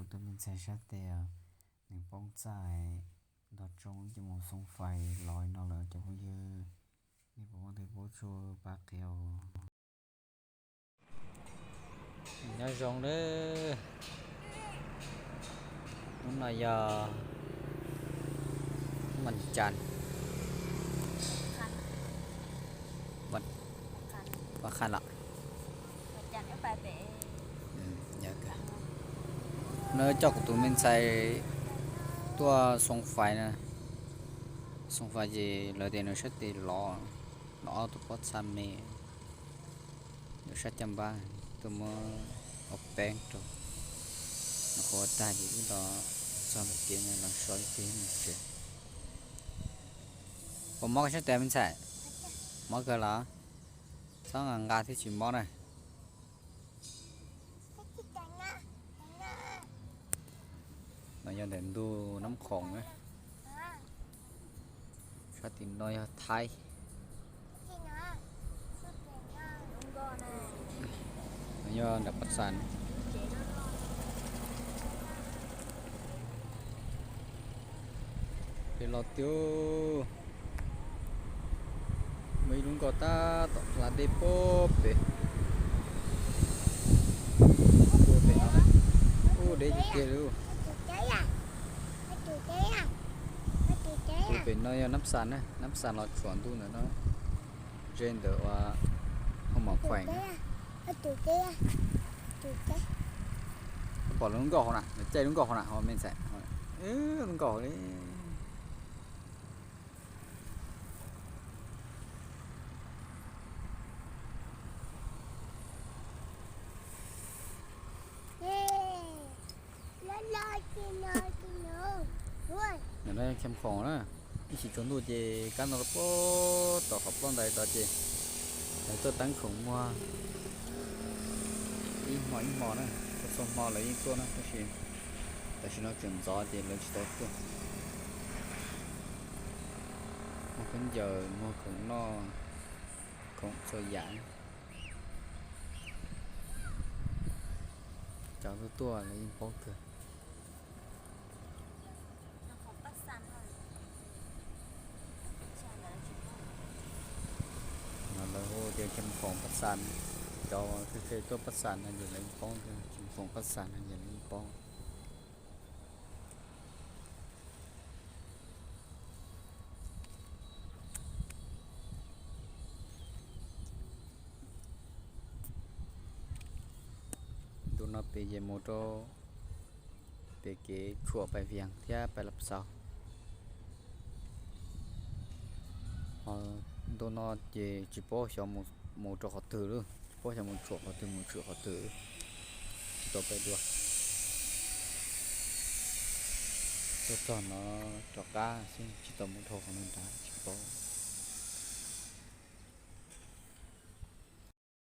Tus me ntxhais sab tes nws poob txaj nrog tsoo ib ce mus xoo fais los no lawm cov phooj ywg, nej puas muaj tus paub tsuj pab qhia. Nyob zoo nawb, hnub no yog vas cas, vas qhas los, no coj kuv tus me ntxhais tuaj xoo fais na, xoo fais ces lawv tias nws sab tes lov, lov ob tug pob txha me, nws sab caj npab, tuaj muab ua peeb rau, nws qhuav ua tag ces wb los txog ntawm kev no los so ib pliag mus tsev. Puas mob koj sab tes me ntxhais? Mob kawg los? Txhob nqa nqa thiab tsis mob na. No yog ntawm ntug Nab Khoom na. Sab tim no yog Thaib. No yog nram Paj Xas. Pem los tiag, muaj ib lub nkoj tab tom hla dej puag pem, puag pem no, ub, deb tiag tiag li. Puag pem no yog Nab Xas na, Nab Xas los tshuam ntuj ntawm no, ze ntawm ua Hoo Mom Khuees na. Pom lub nkoj hauv na, lawv caij lub nkoj hauv na, ho me ntxhais, lub nkoj hauv li. Ntawm no Cheem Khoom na, ib chim tsaus ntuj ces kab no los puag tom qhov plaub ntaiv tod ces lawv tuaj teeb khoom muag ib hmo ib hmo na, txhua txhua hmo lawv yeej tuaj na, tab sis tam sim no tseem ntxov ces lawv tsis tau tuaj. Muag khaub ncaws, muag khoom noj, khoom txhua yam. Cov tuaj tuaj lawv yeej paub kawg. No lawv hu tias Cheem Khoom Paj Xas, cov kheev kheev tuaj Paj Xas no ces lawv yeej paub kawg, Cheem Khoom Paj Xas no ces lawv yeej paub. Ntu no pem ces mus rau pem kev tshuam pais Vias thiab pais Laj Xaus. Ho ntu no ces tsis paub xyov mus rau qhov twg lawm, tsis paub xyov mus tshuam qhov twg mus tshwm qhov twg, tsis tau pais dua. Tuaj txog no rov qab xwb, tsis tau mus dhau qhov no nrad tsis paub.